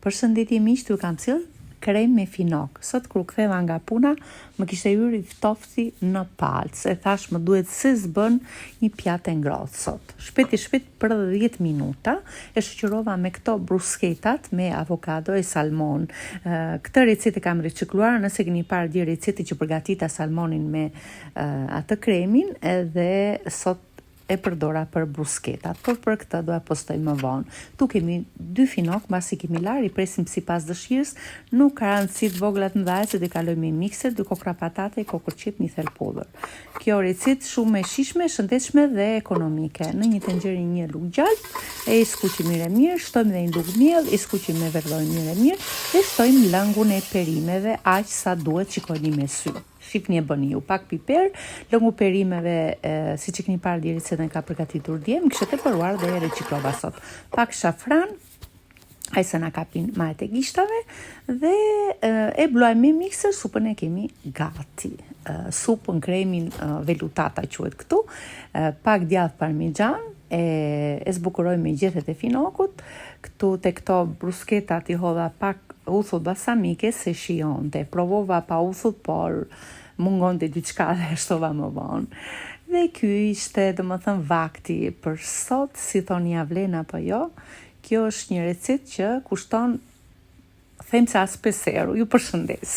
Përshëndetje miq, ju kam sjellë krem me finok. Sot kur u ktheva nga puna, më kishte hyrë i ftofti në palcë. E thashë më duhet se s'bën një pjatë e ngrohtë sot. Shpejt e shpejt për 10 minuta e shoqërova me këto brusketat me avokado e salmon. Këtë recetë e kam ricikluar, nëse keni parë dje recetën që përgatita salmonin me atë kremin edhe sot e përdora për brusketat, por për këtë do e postoj më vonë. Këtu kemi dy finok, mbasi kemi larë, i presim sipas dëshirës, nuk ka rëndësi të vogla të mëdha, se do i kalojmë me mikser, dy kokrra patate, kokërr qepë, një thelë pudër. Kjo recetë shumë e shijshme, e shëndetshme dhe ekonomike. Në një tenxhere një lugë gjalpë, e i skuqim mirë e mirë, shtojmë dhe një lugë miell, i skuqim e verdhojmë mirë e mirë dhe shtojmë lëngun e perimeve aq sa duhet, shikojeni me sy. Shihni e bëni ju pak piper, lëngu perimeve, siç e keni parë dje recetën e kam përgatitur dje, më kishte tepëruar dhe e riciklova sot. Pak shafran, aq sa na kapin majat e gishtave dhe e bluajmë me mikser, supën e kemi gati. Supën, kremin, velutata quhet këtu, pak djathë parmixhan, e, e zbukurojmë me gjethet e finokut, këtu te këto brusketat i hodha pak uthull balsamike se shijonte. Provova pa uthull, por mungonte diçka dhe e shtova më vonë. Dhe ky ishte, domethënë, vakti për sot, si thoni ja vlen apo jo. Kjo është një recetë që kushton, them se as 5 euro. Ju përshëndes.